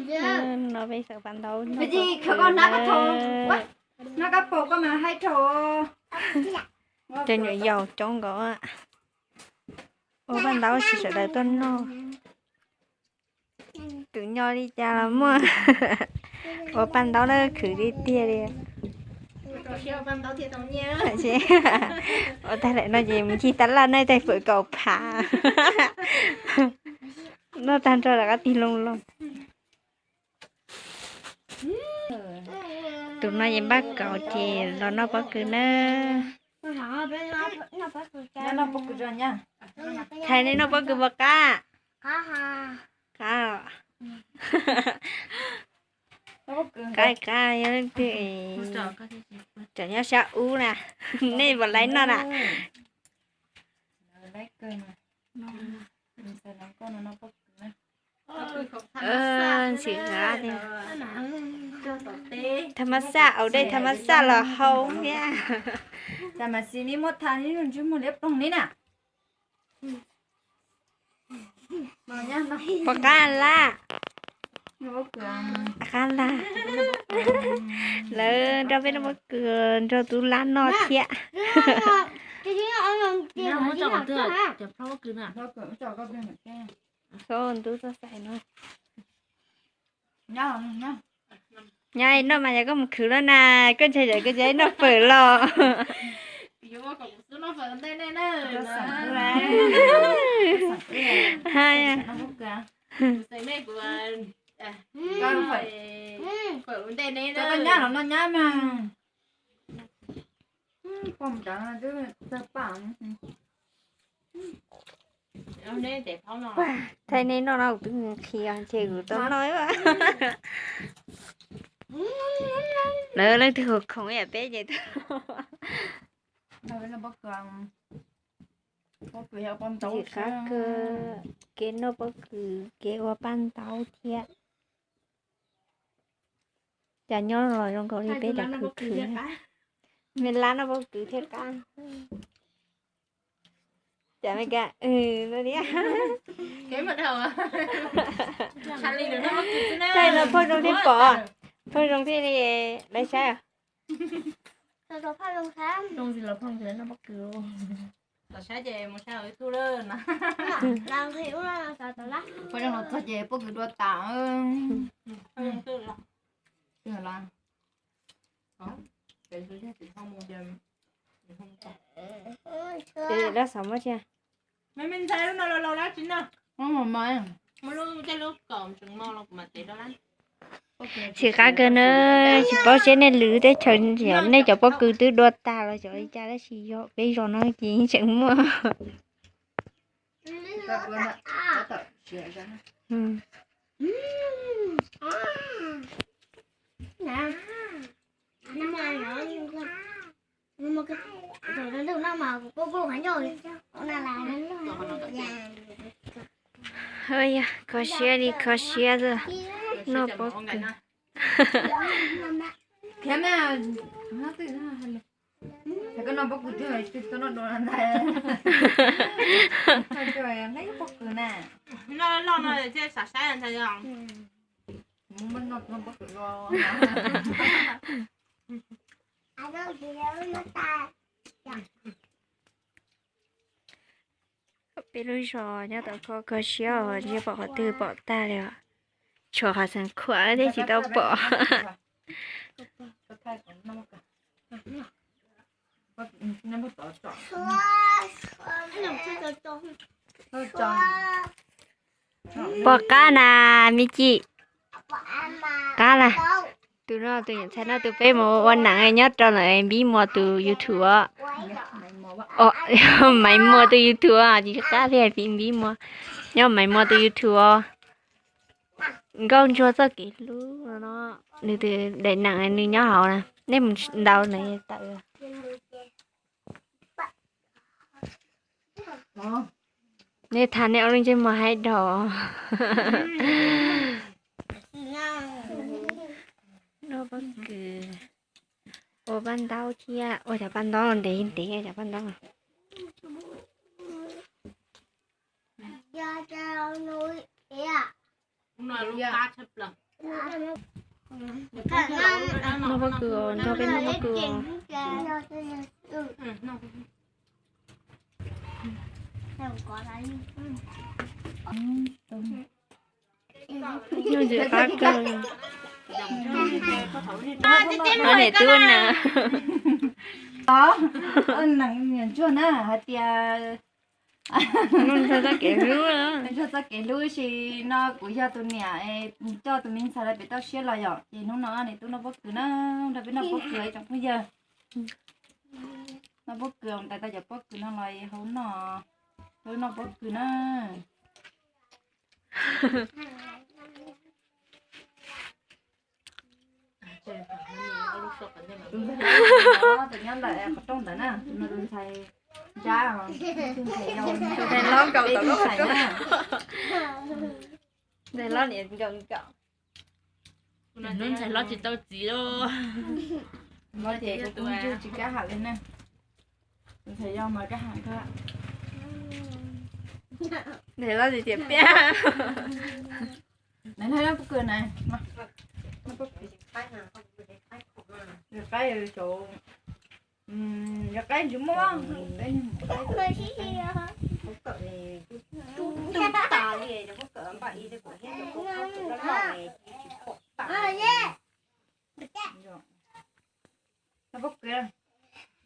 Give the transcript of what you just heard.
No peb xaws paj ntaub noj pob kws na. Cov nyuam yaus coob nkaus, ua paj ntaub tsis sawv daws tuaj noj. Tus nyob li cas los muaj, ua paj ntaub na khwv tiag tiag li. Ua tag lawm no ces mus ncig tab laj na, tais fawm kaum phav. Noj tag nrho rov qab tig loo loo. Tus no ces npaj kaus ces los noj pob kws na. Thaiv, nej noj pob kws puas qab? Qab, qab, yog leej twg tseem nyob sab ub na, nej puas laib noj na? Xim qab tiag. Tha ma xaj, aus dej tha ma xaj los hau thiab. Cas mas xis ni muab tha ni ntswg muag liab ploog ni na. Puas qab lawm? Qab lawm. Lawv nrog peb noj pob kws, nrog tub lab noj thiab. Txhob ntub txoj xais no. Nyab, noj mas yog koj mus khwv lawm na, koj ntshai tsam koj tsis noj fawm los. Hais, thaij nej noj no kuv twb nqhis nqhis os, ntshe kuv tau noj. Lawv leej twg khoom khoom ib yam peb ces tsis qab kawg, kev noj pob kws kev ua paj ntaub thiab. Cas nyob los zoo nkaus li peb cov khwv khwv, me lab noj pob kws thiaj qab. Cas me ka, no li. Thaij no phauj zoo thiaj pom, phauj zoo thiaj li lawv saib. Phauj zoo los txog ces pob kws dua tas. Dab xav muab tsia. Xim qab kawg na, tsis paub seb nej lwm teb chaws nej cov pob kws twb dua tas los xyov li cas tab sis yog peb zos no ces tseem muaj. Kho siab li kho siab, noj pob kws. Peb lub zos nyob tau kho kho siab os, ntshe pom qhov twg pom tag li os. Tshuav qhov xeev khuam thiab tsis tau pom. Pom qab na, me ci. Qab na. Tus no tus niam ntxhais no tus peb mus ua neej nyob rau ntawm Npib Muas tus YouTube os. Maiv Muas tus YouTube os, tsis qab li Npib Muas. Nyob Maiv Muas tus YouTube os. Nkauj Ntsuag txoj kev hlub no, nws tus daim neem nws nyob hauv na, nej mus ntaus nws tawm. Nej tham nej ua lub ntsej muag haib dhau. Noj pob kws, ua paj ntaub thiab, ua cov paj ntaub ntev ntev cov paj ntaub. Noj pob kws, nrog peb noj pob kws. Noj ntsis qab kawg. Niam tub na. Tod, niam ntsuag na hais tias noj ntsuag txoj kev hlub, ntsuag txoj kev hlub, sis no kuv yog tus niam coj tus me ntxhais lawv pem toj siab los yom, ces hnub no niam tub noj pob kws na, nrog peb noj pob kws tsoom phooj ywg. Noj pob kws, tais tau cov pob kws no los hau noj, noj pob kws na. Tus nyob ntawm qhov rooj ntawd na, tus no tus ntxhais nrab, tus ntxhais yau, tus ntxhais na. Ntxhais hlob niam nkaum nkaum. Tus ntxhais hlob tsis tau txiv lauj. Hlob ces kuv kuj tsis kam hais li na. Tus ntxhais yau mas kam hais kawg. Ntxhais hlob tsis tias piab. Nais, noj pob kws na. Qaib, yog qaib ntsis muaj, qaib, qaib, qaib, qaib, qaib, qaib, qaib, qaib,